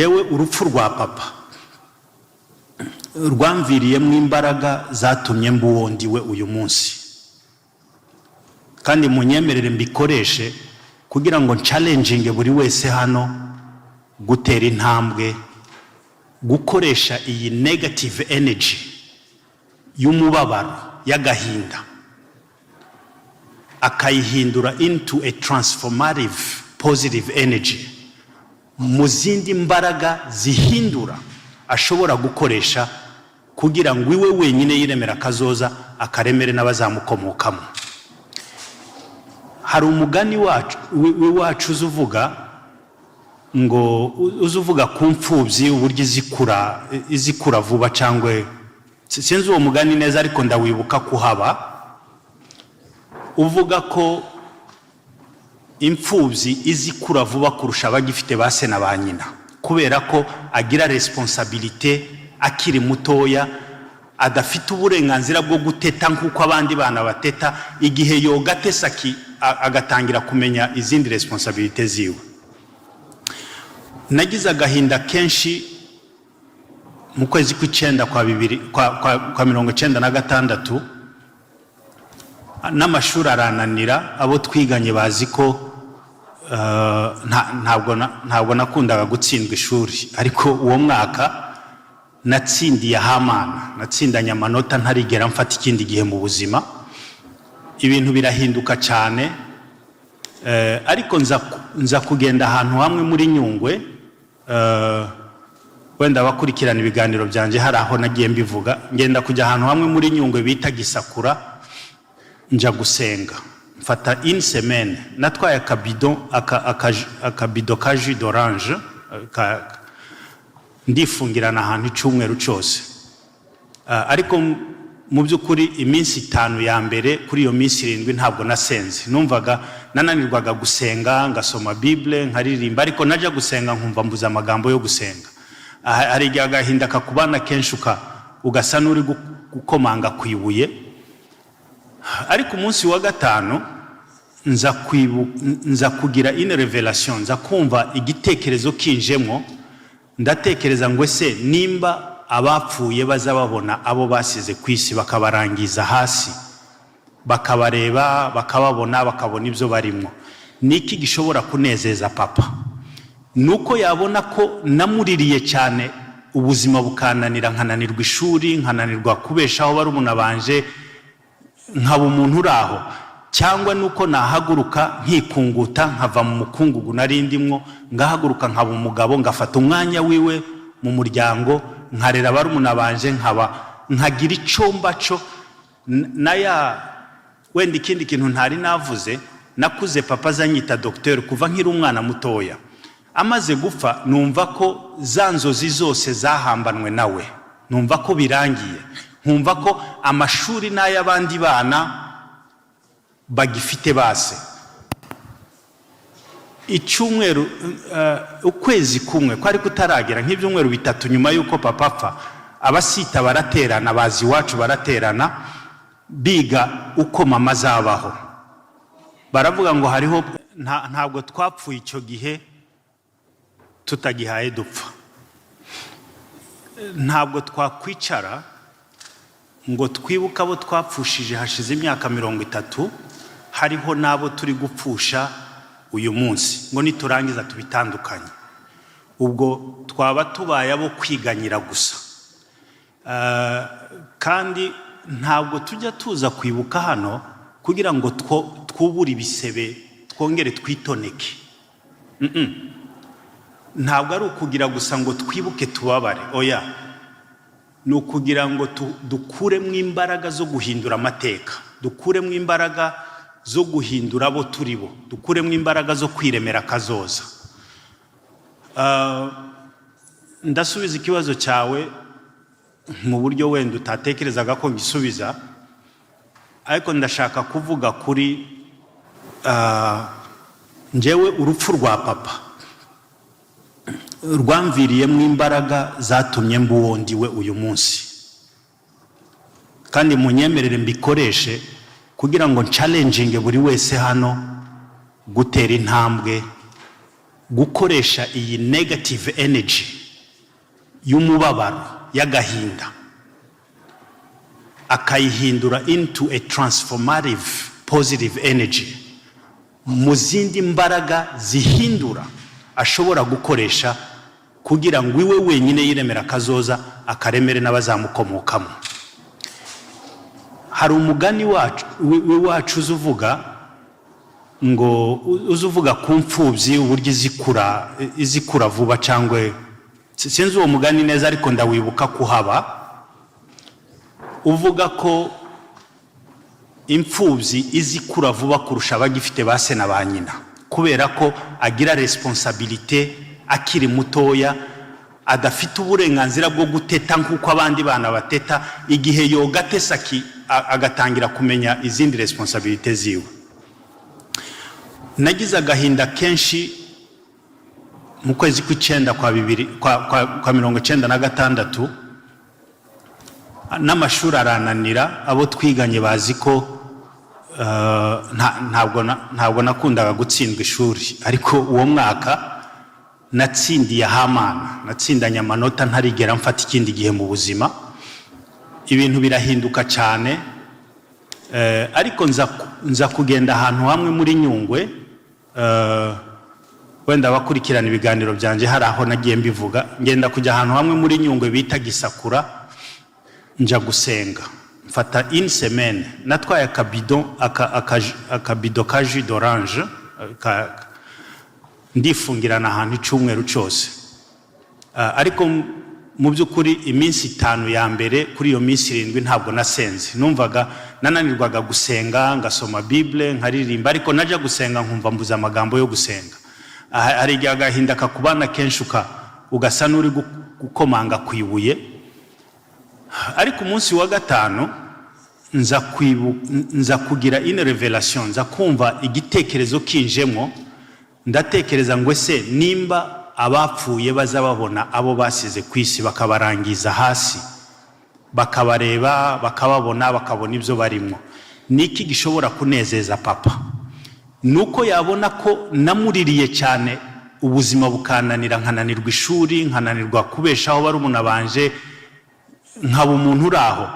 Yewe, urupfu rwa papa rwamviriyemo imbaraga zatumye mba uwo ndiwe uyu munsi, kandi munyemerere mbikoreshe kugira ngo nchallenginge buri wese hano gutera intambwe, gukoresha iyi negative energy y'umubabaro, y'agahinda, akayihindura into a transformative positive energy, mu zindi mbaraga zihindura ashobora gukoresha kugira ngo iwe wenyine yiremere akazoza, akaremere n'abazamukomokamo. Hari umugani wacu w'iwacu uza uvuga ngo, uza uvuga ku mfubyi, uburyo izikura vuba, cyangwa sinzi uwo mugani neza, ariko ndawibuka kuhaba, uvuga ko imfubyi izikura vuba kurusha abagifite ba se na ba nyina, kubera ko agira responsabilité akiri mutoya, adafite uburenganzira bwo guteta nk'uko abandi bana bateta. Igihe yoga atesa agatangira kumenya izindi responsabilité ziwe. Nagize agahinda kenshi mu kwezi kw'icyenda kwa bibiri kwa 96, n'amashuri arananira. Abo twiganye bazi ko ntabwo nakundaga gutsindwa ishuri, ariko uwo mwaka natsindiye ahamana, natsindanye amanota ntarigera mfata ikindi gihe mu buzima. Ibintu birahinduka cyane, ariko nza kugenda ahantu hamwe muri Nyungwe. Wenda abakurikirana ibiganiro byanjye hari aho nagiye mbivuga. Ngenda kujya ahantu hamwe muri Nyungwe bita Gisakura, nja gusenga, mfata une semaine. Natwaye akabido akabido ka jus d'orange ndifungirana ahantu icyumweru cyose. Ariko mu by'ukuri iminsi 5 ya mbere kuri iyo minsi 7 ntabwo nasenze. Numvaga nananirwaga gusenga, ngasoma Bible, nkaririmba, ariko najya gusenga nkumva mbuze amagambo yo gusenga. Hari igihe agahinda kakubana kenshi, ugasa n'uri gukomanga ku ibuye. Ariko umunsi wa gatanu nza kugira une révélation, nza kumva igitekerezo kinjemo. Ndatekereza ngo: ese nimba abapfuye baza babona abo basize ku isi, bakabarangiza hasi, bakabareba, bakababona, bakabona ibyo barimo, niki gishobora kunezeza papa? Nuko yabona ko namuririye cyane, ubuzima bukananira, nkananirwa ishuri, nkananirwa kubeshaho barumuna banje, nkaba umuntu uri aho, cyangwa nuko nahaguruka nkikunguta, nkava mu mukungugu nari ndimwo, ngahaguruka nkaba umugabo, ngafata umwanya wiwe mu muryango, nkarera barumuna banje, nkaba nkagira icyo mba cyo na ya. Wenda ikindi kintu ntari navuze, nakuze papa azanyita dogiteri kuva nkiri umwana mutoya. Amaze gupfa numva ko za nzozi zose zahambanwe nawe, numva ko birangiye, nkumva ko amashuri n'ay'abandi bana bagifite base. Icyumweru, ukwezi kumwe kwari kutaragera, nk'ibyumweru 3 nyuma y'uko papa apfa, abasita baraterana, bazi iwacu baraterana, biga uko mama azabaho. Baravuga ngo hariho ntabwo twapfuye icyo gihe tutagihaye dupfa. Ntabwo twakwicara ngo twibuke abo twapfushije hashize imyaka 30, hariho n'abo turi gupfusha uyu munsi, ngo niturangiza tubitandukanye. Ubwo twaba tubaye abo kwiganyira gusa. Kandi ntabwo tujya tuza kwibuka hano kugira ngo twubure ibisebe, twongere twitoneke. Ntabwo ari ukugira gusa ngo twibuke tubabare, oya, ni ukugira ngo dukuremo imbaraga zo guhindura amateka, dukuremo imbaraga zo guhindura abo turi bo, dukuremo imbaraga zo kwiremera akazoza. Ndasubiza ikibazo cyawe mu buryo wenda utatekerezaga ko ngisubiza, ariko ndashaka kuvuga kuri njyewe, urupfu rwa papa rwamviriyemo imbaraga zatumye mba uwo ndiwe uyu munsi, kandi munyemerere mbikoreshe kugira ngo nchallenginge buri wese hano gutera intambwe, Gukoresha iyi negative energy y'umubabaro, y'agahinda, akayihindura into a transformative positive energy, mu zindi mbaraga zihindura ashobora gukoresha kugira ngo iwe wenyine yiremere akazoza, akaremere n'abazamukomokamo. Hari umugani wacu w'iwacu uza uvuga ngo, uza uvuga ku mfubyi uburyo izikura vuba, cyangwa sinzi uwo mugani neza, ariko ndawibuka kuhaba, uvuga ko imfubyi izikura vuba kurusha abagifite ba se na ba nyina, kubera ko agira responsabilité akiri mutoya, adafite uburenganzira bwo guteta nk'uko abandi bana bateta. Igihe yogatesa agatangira kumenya izindi responsabilités ziwe. Nagize agahinda kenshi mu kwezi kw'icyenda kwa bibiri kwa 96, n'amashuri arananira. Abo twiganye bazi ko ntabwo nakundaga gutsindwa ishuri, ariko uwo mwaka natsindiye ahamana, natsindanye amanota ntarigera mfata ikindi gihe mu buzima. Ibintu birahinduka cyane, ariko nza kugenda ahantu hamwe muri Nyungwe. Wenda abakurikirana ibiganiro byanjye hari aho nagiye mbivuga. Ngenda kujya ahantu hamwe muri Nyungwe bita Gisakura, nja gusenga, mfata une semaine. Natwaye akabido akabido ka jus d'orange, ndifungirana ahantu icyumweru cyose. Ariko mu by'ukuri iminsi 5 ya mbere kuri iyo minsi 7 ntabwo nasenze. Numvaga nananirwaga gusenga, ngasoma Bible, nkaririmba, ariko najya gusenga nkumva mbuze amagambo yo gusenga. Hari igihe agahinda kakubana kenshi, ugasa n'uri gukomanga ku ibuye. Ariko umunsi wa gatanu nza kugira une révélation, nza kumva igitekerezo kinjemo. Ndatekereza ngo ese nimba abapfuye baza babona abo basize ku isi, bakabarangiza hasi, bakabareba, bakababona, bakabona ibyo barimo, niki gishobora kunezeza papa? Nuko yabona ko namuririye cyane, ubuzima bukananira, nkananirwa ishuri, nkananirwa kubeshaho barumuna banje, nkaba umuntu uri aho,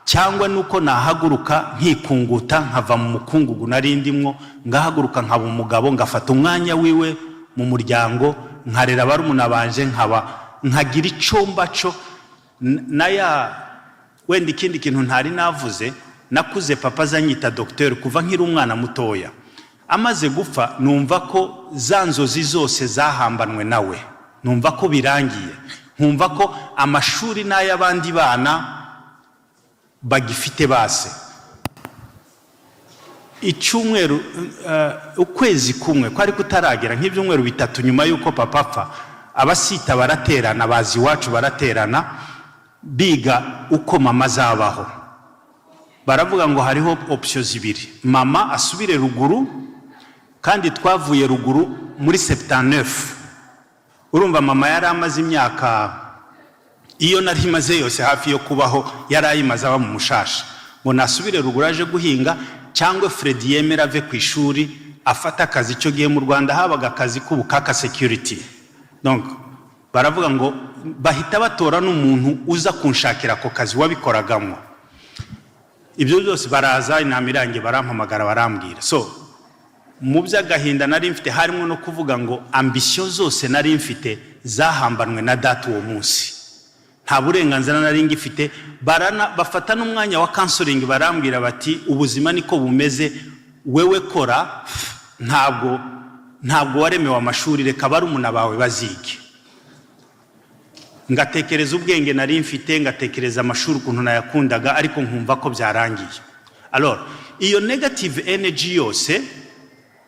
cyangwa nuko nahaguruka nkikunguta, nkava mu mukungugu nari ndimwo, ngahaguruka nkaba umugabo, ngafata umwanya wiwe mu muryango, nkarera barumuna banje, nkaba nkagira icyo mbaco naya. Wenda ikindi kintu ntari navuze, nakuze papa azanyita dogiteri kuva nkiri umwana mutoya. Amaze gupfa numva ko za nzozi zose zahambanwe nawe, numva ko birangiye, nkumva ko amashuri n'ay'abandi bana bagifite base. Icyumweru, ukwezi kumwe kwari kutaragera, nk'ibyumweru 3 nyuma y'uko papa apfa, abasita baraterana, bazi iwacu baraterana, biga uko mama azabaho. Baravuga ngo hariho options zibiri: mama asubire ruguru, kandi twavuye ruguru muri 79. Urumva mama yari amaze imyaka iyo nari imaze yose hafi yo kubaho, yari ayimaze aba mu Mushasha. Ngo nasubire ruguru aje guhinga, cyangwa Freddy yemera ave ku ishuri afate akazi. Icyo gihe mu Rwanda habaga akazi k'ubukaka, security. Donc baravuga ngo bahita batora n'umuntu uza kunshakira ako kazi wabikoragamo. Ibyo byose baraza, inama irangiye barampamagara, barambwira. So mu by'agahinda nari mfite harimo no kuvuga ngo ambition zose nari mfite zahambanwe na data uwo munsi, nta burenganzira nari ngifite. Barana bafata n'umwanya wa counseling, barambwira bati: "Ubuzima niko bumeze, wewe kora, ntabwo waremewe amashuri, reka barumuna bawe bazige." Ngatekereza ubwenge nari mfite, ngatekereza amashuri ukuntu nayakundaga, ariko nkumva ko byarangiye. Alors iyo negative energy yose,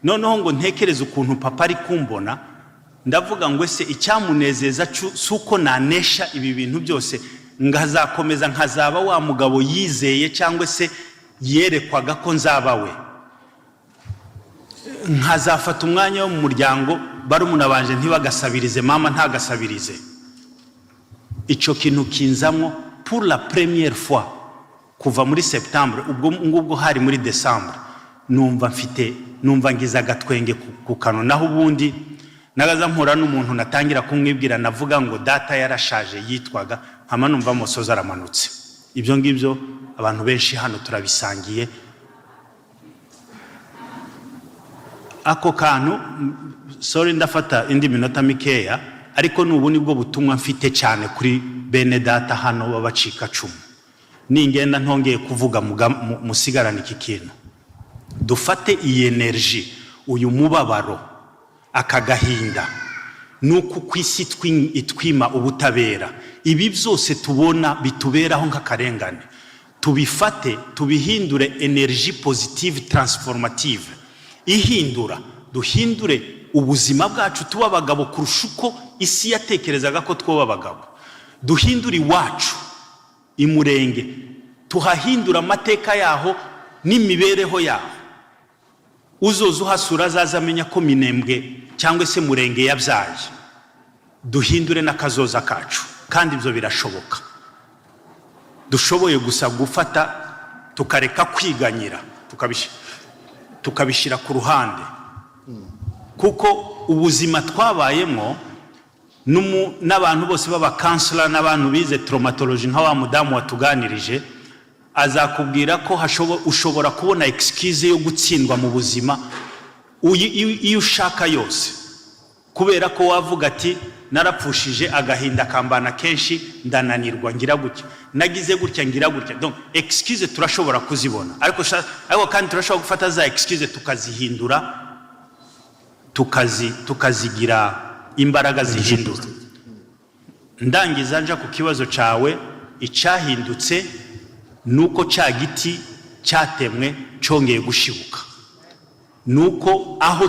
noneho ngo ntekereze ukuntu papa ari kumbona, ndavuga ngo ese icyamunezeza si uko nanesha ibi bintu byose, nkazakomeza nkazaba wa mugabo yizeye cyangwa se yerekwaga ko nzaba we, nkazafata umwanya wo mu muryango, barumuna banje ntibagasabirize, mama ntagasabirize. Icyo kintu kinzamo pour la première fois kuva muri septembre, ubwo ngubwo hari muri décembre, numva mfite, numva ngize agatwenge ku kanwa. Naho ubundi Nagaza mpura n'umuntu, natangira kumwibwira, navuga ngo data yarashaje yitwaga, nkama numva amosozi aramanutse. Ibyo ngibyo abantu benshi hano turabisangiye ako kantu. Sorry, ndafata indi minota mikeya, ariko nubu nibwo butumwa mfite cyane kuri bene data hano b'abacikacumu. Ningenda ntongeye kuvuga, musigarane iki kintu. Dufate iyi energy, uyu mubabaro, aka gahinda, nuko ku isi itwima ubutabera, ibi byose tubona bituberaho nk'akarengane, tubifate tubihindure energy positive, transformative, ihindura. Duhindure ubuzima bwacu, tuba abagabo kurusha uko isi yatekerezaga ko twoba abagabo. Duhindure iwacu imurenge, tuhahindura amateka yaho n'imibereho yaho. Uzoza uhasura azaza amenya ko Minembwe cyangwa se Murenge yabyaye. Duhindure n'akazoza kacu, kandi ibyo birashoboka. Dushoboye gusa gufata tukareka kwiganyira, tukabishyira ku ruhande, kuko ubuzima twabayemo n'abantu bose b'aba counselor n'abantu bize traumatology, nka wa mudamu watuganirije, azakubwira ko ushobora kubona excuse yo gutsindwa mu buzima iyo ushaka yose, kubera ko wavuga ati: "Narapfushije, agahinda kambana kenshi, ndananirwa, ngira gutya, nagize gutya, ngira gutya." Donc excuse turashobora kuzibona, ariko kandi turashobora gufata za excuse tukazihindura, tukazigira imbaraga zihindura. Ndangiza nja ku kibazo cyawe, icyahindutse ni uko cya giti cyatemwe cyongeye gushibuka, ni uko aho